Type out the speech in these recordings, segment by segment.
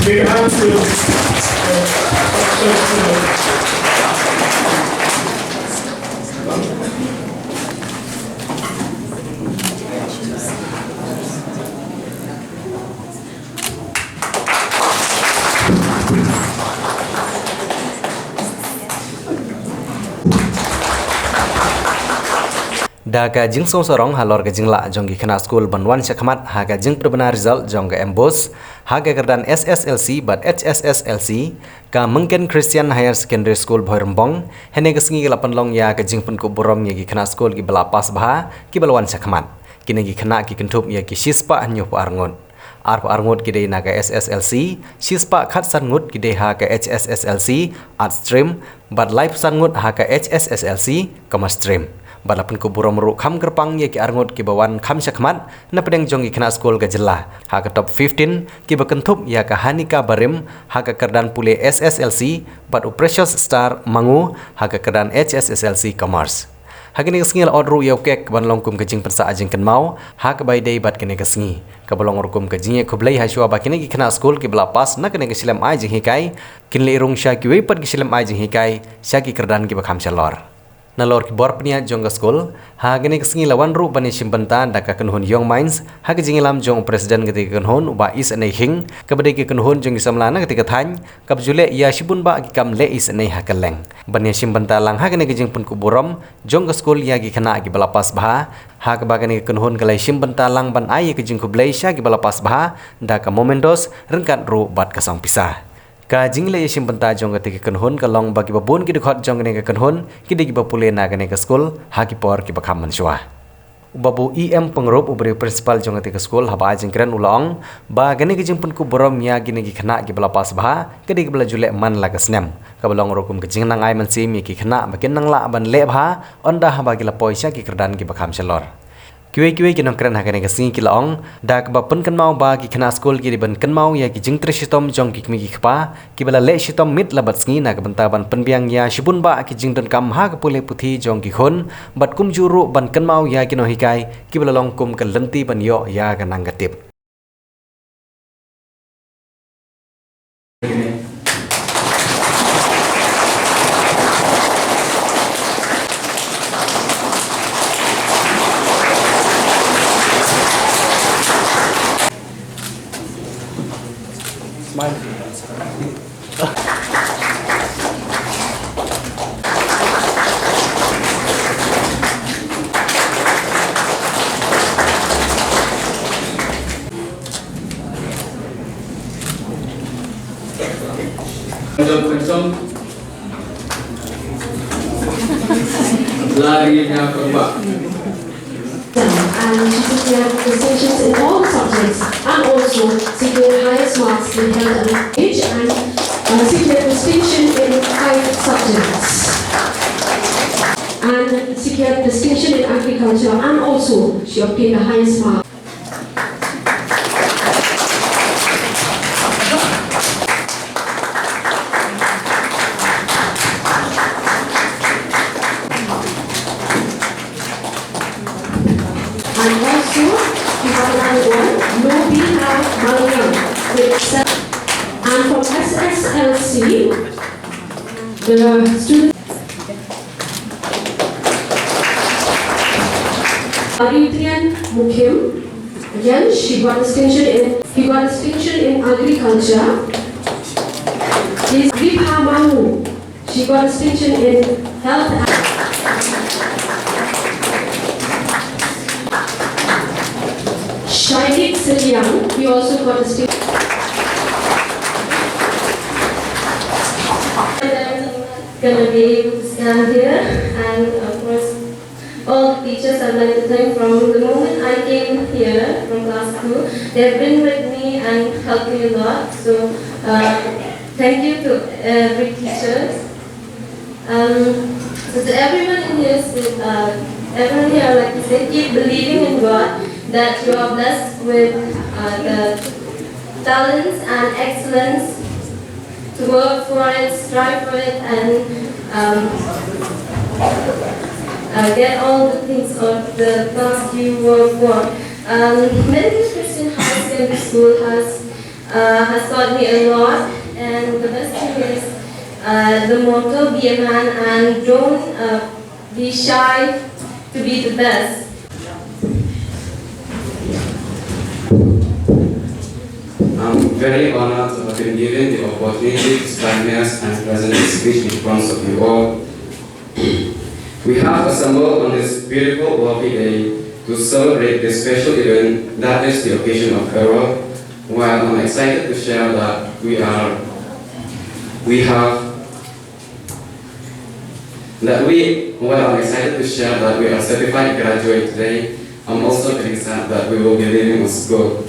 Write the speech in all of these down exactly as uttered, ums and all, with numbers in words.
Big hand to Da ka jingsngewsarong halor ka jinglah jong ki khynnah skul ban wan shakhmat ha ka jingpynbna result jong ka MBOSE ha ka kyrdan S S L C bad H S S L C, ka Myngken Christian Higher Secondary School Bhoirymbong, hynne ka sngi ka la pynlong ïa ka jingpynkup burom ïa ki khynnah skul kiba la pass bha, kiba la wan shakhmat. Kine ki khynnah ki kynthup ïa ki shispah hynñiewphew ar ngut. Arphew ar ngut ki dei na ka S S L C, shispah khatsan ngut ki dei ha ka H S S L C Arts Stream, bad laiphew san ngut ha ka H S S L C Commerce Stream. Bad la pynkup burom ruh kham kyrpang ïa ki ar ngut kiba wan kham shakhmat na pdeng jong ki khynnah skul ka jylla ha ka top fifteen, kiba kynthup ïa ka Hanika Barim ha ka kyrdan pule S S L C bad u Precious Star Mangu ha ka kyrdan H S S L C Commerce. Ha kane ka sngi la ot ruh ïa u kek ban long kum ka jingpynsah jingkynmaw ha kaba ïadei bad kane ka sngi, kaba long ruh kum ka jingïakhublei hashwa ba kine ki khynnah skul kiba la pass na kane ka shlem ai jinghikai kin leit rung sha kiwei pat ki shlem ai jinghikai sha ki kyrdan kiba kham shalor. Nalor ki bor pynïaid jong ka skul, ha kane ka sngi la wan ruh ban ïashim bynta da ka kynhun Young Minds ha ka jingïalam jong u president kata ka kynhun, u Bah Isynei Hinge, kaba dei ka kynhun jong ki samla na kata ka thaiñ, kaba ju leh ïa shibun bah ki kam leh isynei ha kylleng. Ban ïashim bynta lang ha kane ka jingpynkup burom jong ka skul ïa ki khynnah kiba la pass bha, ha kaba kane ka kynhun ka la ïashim bynta lang ban ai ïa ka jingkhublei sha kiba la pass bha da ka mementos ryngkat ruh bad ka song pisa. Ka jingleit ïashim bynta jong kata ka kynhun ka long ba kiba bun ki dkhot jong kane ka kynhun ki dei kiba pule na kane ka skul ha ki por kiba kham mynshuwa. U Babu E M Pyngrope, uba dei u principal jong kata ka skul, haba ai jingkren u la ong ba kane ka jingpynkup burom ïa kine ki khynnah kiba la pass bha ka dei kaba la ju leh man la ka snem, kaba long ruh kum ka jingnang ai mynsiem ïa ki khynnah ba kin nang lah ban leh bha ynda haba ki la poi sha ki kyrdan kiba kham shalor. Kiwei kiwei ki nongkren ha kane ka sngi ki la ong, da kaba pynkynmaw ba ki khynnah skul ki dei ban kynmaw ïa ki jingtrei shitom jong ki kmie ki kpa kiba la leh shitom miet la bad sngi na ka bynta ban pynbiang ïa shibun bah ki jingdonkam ha ka pule puthi jong ki khun, bad kumjuh ruh ban kynmaw ïa ki nonghikai kiba la long kum ka lynti ban ïoh ïa ka nang ka tip. And she secured distinctions in all the subjects and also secured highest marks in health and age and uh, secured distinction in five subjects. And secured distinction in agriculture and also she obtained the highest mark. And also, we have another one, Nobina Maliang, with se-, and from S S L C, the student Adrian Mukim, again, she got distinction in, he got distinction in agriculture. Is Ripa Mamu, she got distinction in health. Shainik Siliang, he also got distinction. Gonna be able to stand here, and of course, all the teachers I'd like to thank from the moment I came here from class two. They've been with me and helped me a lot. So uh, thank you to every teacher. Um, so to everyone in here, uh, everyone here, I'd like to say, keep believing in God, that you are blessed with uh, the talents and excellence to work for it, strive for it, and um, uh, get all the things or the task you work for. Um, Mending Christian High Secondary School has uh, has taught me a lot, and the best thing is, uh, the motto, "Be a man and don't, uh, be shy to be the best." I'm very honored to have been given the opportunity to stand here and present this speech in front of you all. We have assembled on this beautiful, lovely day to celebrate this special event that is the occasion of Herald. While I'm excited to share that we are, we have, that we, while I'm excited to share that we are certified graduate today, I'm also very sad that we will be leaving the school.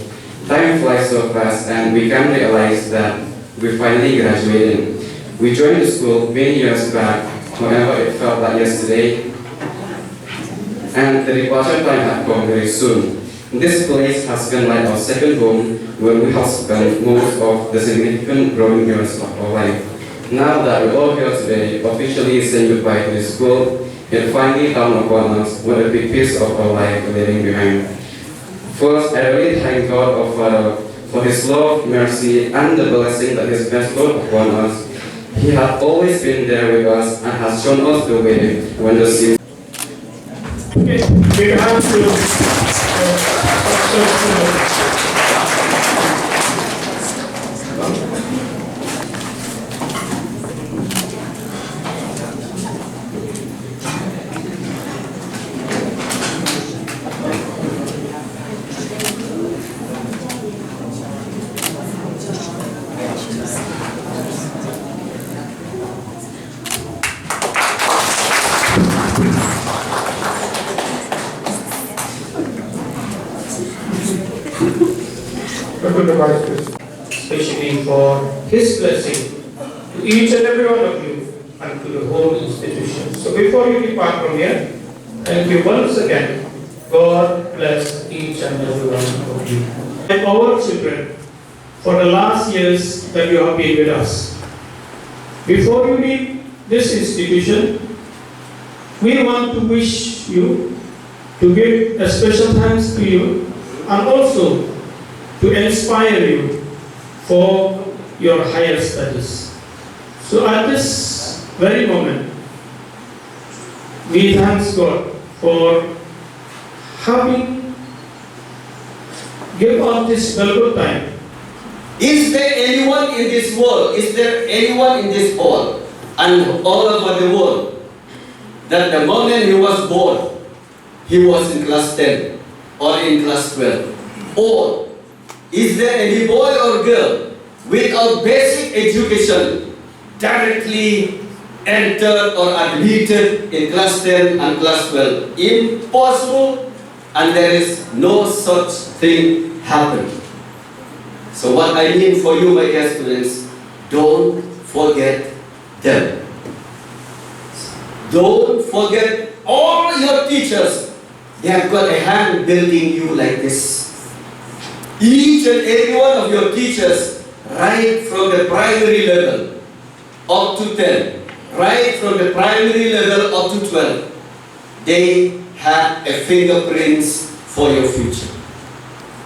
Time flies so fast and we can't realize that we're finally graduating. We joined the school many years back, however, it felt like yesterday, and the departure time had come very soon. This place has been like our second home, where we have spent most of the significant growing years of our life. Now that we're all here today, officially saying goodbye to the school, it finally dawned upon us what a big piece of our life we're leaving behind. First, I really thank God our Father for His love, mercy, and the blessing that He's bestowed upon us. He had always been there with us and has shown us the way when the seas Okay, big hand to, uh, Especially for his blessing to each and every one of you and to the whole institution. So before you depart from here, thank you once again. God bless each and every one of you. And our children, for the last years that you have been with us. Before you leave this institution, we want to wish you, to give a special thanks to you, and also to inspire you for your higher studies. So at this very moment, we thanks God for having give up this valuable time. Is there anyone in this world, is there anyone in this hall and all over the world that the moment he was born, he was in class ten or in class twelve? Or is there any boy or girl without basic education directly entered or admitted in class ten and class twelve? Impossible, and there is no such thing happened. So what I mean for you, my dear students, don't forget them. Don't forget all your teachers. They have got a hand building you like this. Each and every one of your teachers, right from the primary level up to ten, right from the primary level up to twelve, they had a fingerprints for your future.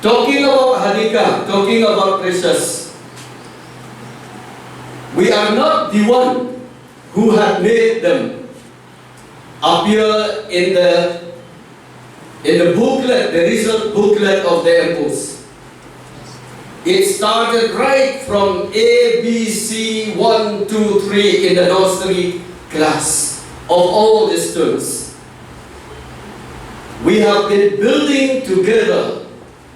Talking about Hanika, talking about Precious, we are not the one who had made them appear in the in the booklet, the result booklet of the M Os. It started right from A B C one, two, three in the nursery class of all the students. We have been building together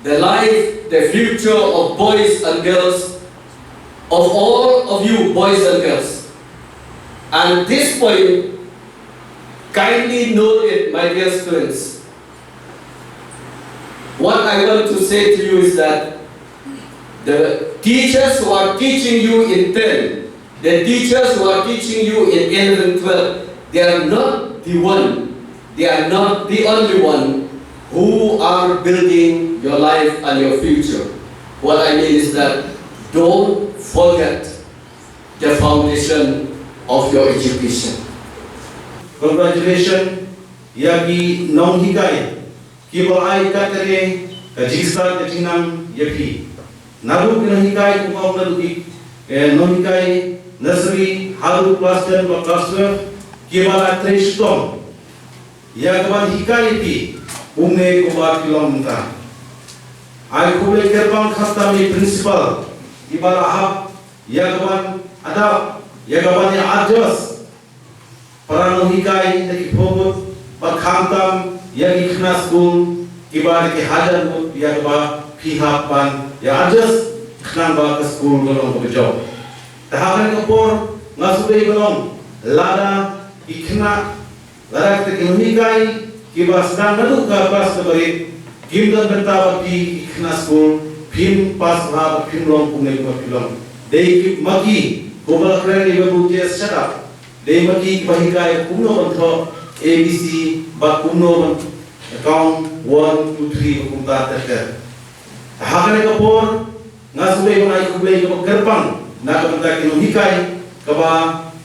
the life, the future of boys and girls, of all of you boys and girls. And this point, kindly note it, my dear students. What I want to say to you is that the teachers who are teaching you in ten, the teachers who are teaching you in eleven, twelve, they are not the one, they are not the only one who are building your life and your future. What I mean is that don't forget the foundation of your education. Congratulations ïa ki nonghikai kiba ai katne ka jingstad ka jingnang ïa phi. Naduh ki nonghikai kumba ong naduh ki, eh, nonghikai nursery haduh class ten bad class twelve kiba la trei shitom ïa kaban hikai ïa phi kumne kumba phi long mynta. Ai khublei kyrpang khamtam ïa i principal iba la hap ïa kaban adapt, ïa kaban ïa adjust para nonghikai da ki phew ngut bad khamtam ïa ki khynnah skul kiba da ki hajar ngut ïa kaba phi hap ban ïa adjust khnang ba ka skul ka long kaba jop. Te ha kane ka por nga shu dei ban ong lada ki khynnah, lada kita ki nonghikai kiba sdang naduh ka klas kaba rit kim don bynta bad phi ki khynnah skul phim pass bha bad phim long kumne kumba phi long. Dei ki ma ki kumba la kren ïa i Babu J S Shadap. Dei ma ki kiba hikai kumno ban thoh A B C bad kumno ban count one, two, three bad kumta ter ter. Ha kane ka por nga shu dei ban ai khublei kaba kyrpang na ka bynta ki nonghikai kaba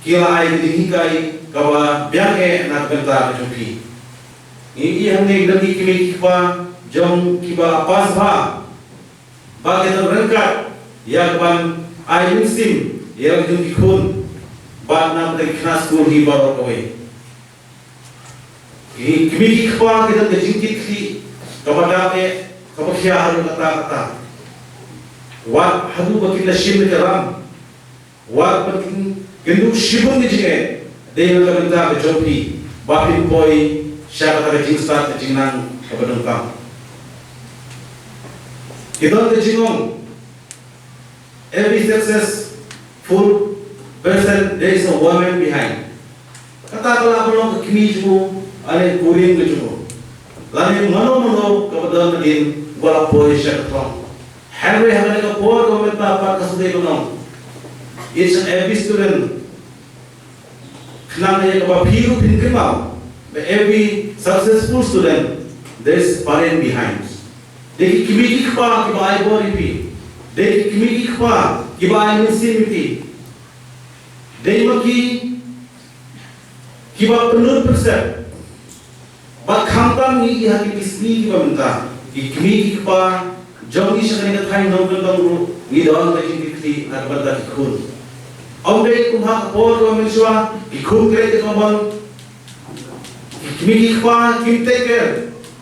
ki la ai ka jinghikai kaba biang eh na ka bynta ka jong phi. Ngi ïohi hangne ki don ki kmie ki kpa jong kiba pass bha ba ki don ryngkat ïa kaban ai mynsiem ïa la ki jong ki khun bad na ka bynta ki khynnah skul hi baroh kawei. Ki kmie ki kpa ki don ka jingkitkhlieh kaba dap eh kaba khia haduh katta katta. Wat haduh ba kin da shim ïa ka ram, wat ba kin kynduh shibun ka jingeh, dei na ka bynta ka jong phi ba phin poi sha kata ka jingstad ka jingnang kaba donkam. Ki don ka jingong, every successful person there is a woman behind. Kata ka lah ban long ka kmie jong u, lane kurim ka jong u, lane mano mano kaba don hadien ba la poi sha ka thong. Hynrei ha kane ka por kaba mynta pat nga shu dei ban ong, each and every student, khnang ïa kaba phi ruh phin kynmaw ba every successful student there is parent behind. Dei ki kmie ki kpa kiba ai bor ïa phi. Dei ki kmie ki kpa kiba ai mynsiem ïa phi. Dei ma ki kiba pynlut pynsep. Bad khamtam ngi ïohi ha kine ki sngi kiba mynta, ki kmie ki kpa jong ngi sha kane ka thaiñ nongkyndong ruh ngi don ka jingkitkhlieh na ka bynta ki khun. Ym dei kum ha ka por kaba mynshuwa, ki khun khlem ki khun, ki kmie ki kpa kim take care,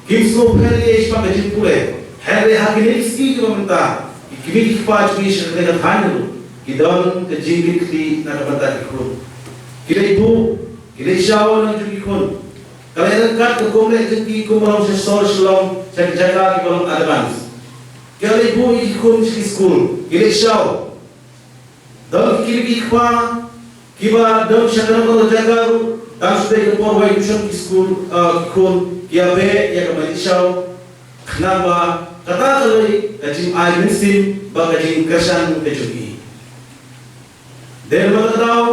kim sngewpher ïa ka jingpule. Hynrei ha kine ki sngi kiba mynta, ki kmie ki kpa jong ngi sha kane ka thaiñ ruh ki don ka jingkitkhlieh na ka bynta ki khun. Ki leit buh, ki leit shaw na ki jong ki khun. Ka leit ryngkat ka kum leit jong ki kumba long sha Shillong, sha ki jaka kiba long advance. Ki leit buh ïa ki khun sha ki skul, ki leit shaw. Don ki kmie ki kpa kiba don sha kano kano jaka ruh, tang shu dei ka por wai tuition ki skul, ah, ki khun ki ïa beh ïa kaba leit shaw. Khnang ba kata ka long ka jingai mynsiem bad ka jingkyrshan ka jong ki. Dei namar kata ka daw,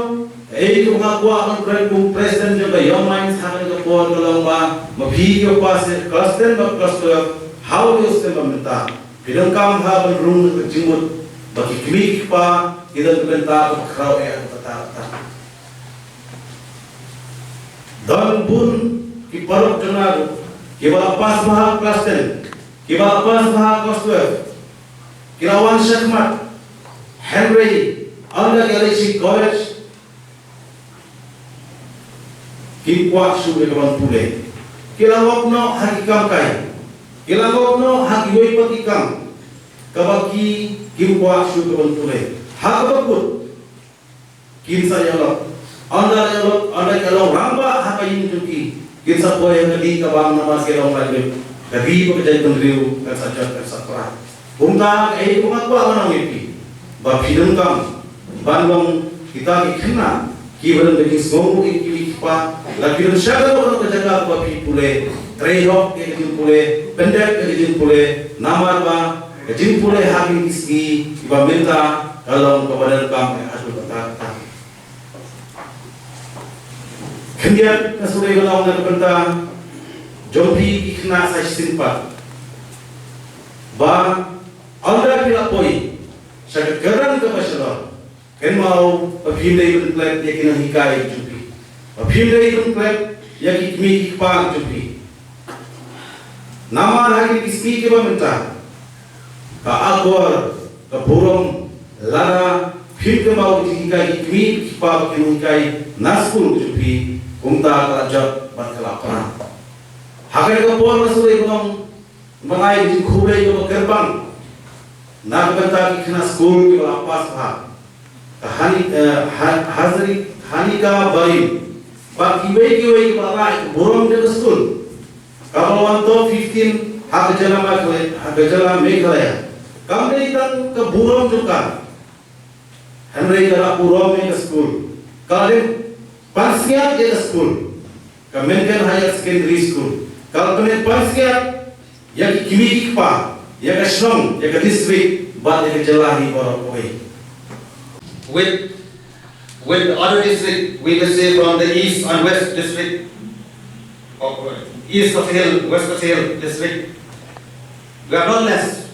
kaei kaba nga kwah ban kren kum president jong ka Young Minds ha kane ka por ka long ba ma phi kiba pass class ten bad class twelve, ha une u snem ba mynta phi donkam ha ban rung na ka jingmut ba ki kmie ki kpa ki don ka bynta kaba khraw eh ha kata kata. Don bun ki paralok jong nga ruh kiba la pass bha ha class ten, kiba la pass bha ha class twelve, ki la wan shakhmat, hynrei ynda ki la leit sha college kim kwah shuh ïa ka ban pule. Ki la ngop noh ha ki kam kai, ki la ngop noh ha kiwei pat ki kam kaba ki kim kwah shuh ïa ka ban pule. Ha kaba kut kin sa ïalok. Ynda ïalok, ynda ki long rangbah ha ka ïing jong ki, kin sa poi ha ka dih ka bam namar ki long lait lut. Ka ri bad ka jaitbynriew kan sa jot kan sa pra. Kumta kaei kaba nga kwah ban ong ïa phi, ba phi donkam ban long kita ki khynnah kiba don ka jingsngewnguh ïa ki kmie ki kpa. La phi don sha kano kano ka jaka kaba phi pule, trei hok ïa ka jingpule, pyndep ïa ka jingpule, namar ba ka jingpule ha kine ki sngi kiba mynta ka long kaba donkam eh haduh katta katta. Khyndiat nga sngewdei ban ong na ka bynta jong phi ki khynnah sa shisien pat, ba ynda phi la poi sha ka kyrdan kaba shalor, kynmaw ba phim dei ban klet ïa ki nonghikai jong phi, ba phim dei ban klet ïa ki kmie ki kpa jong phi. Namar ha kine ki sngi kiba mynta ka akor ka burom lada phim kynmaw ki jinghikai ki kmie ki kpa ba ki nonghikai na skul ka jong phi, kumta ka la jot bad ka la pra. Ha kane ka por nga sngewbha ban ai ka jingkhublei kaba kyrpang na ka bynta ki khynnah skul kiba la pass bha, ka Hani, eh, Ha-, Hazri, Hanika Barim bad kiwei kiwei kiba la ai ka burom jong ka skul, kaba la wan top fifteen ha ka jylla Meghalaya, ha ka jylla Meghalaya. Kam dei tang ka burom jong ka, hynrei ka la burom ïa ka skul, ka la pansngiat ïa ka skul, ka Menken Higher Secondary School, ka la pansngiat ïa ki kmie ki kpa, ïa ka shnong, ïa ka district bad ïa ka jylla hi baroh kawei. With, with other district, we will say from the east and west district, of, uh, east Khasi Hills, west Khasi Hills district, we are not less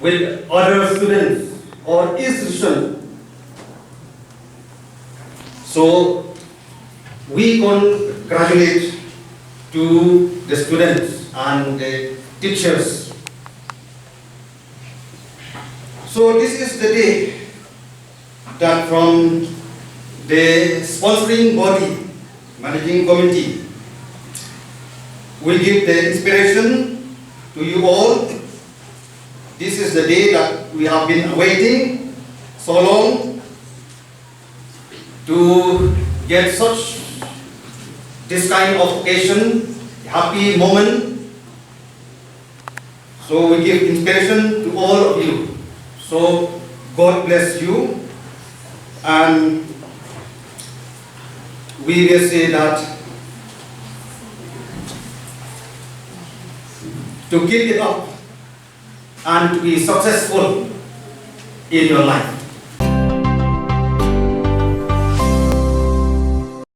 with other students or institution. So we congratulate to the students and the teachers. So this is the day that from the sponsoring body, managing committee, we give the inspiration to you all. This is the day that we have been awaiting so long, to get such, this kind of occasion, happy moment. So we give inspiration to all of you. So God bless you, and we will say that to keep it up and to be successful in your life.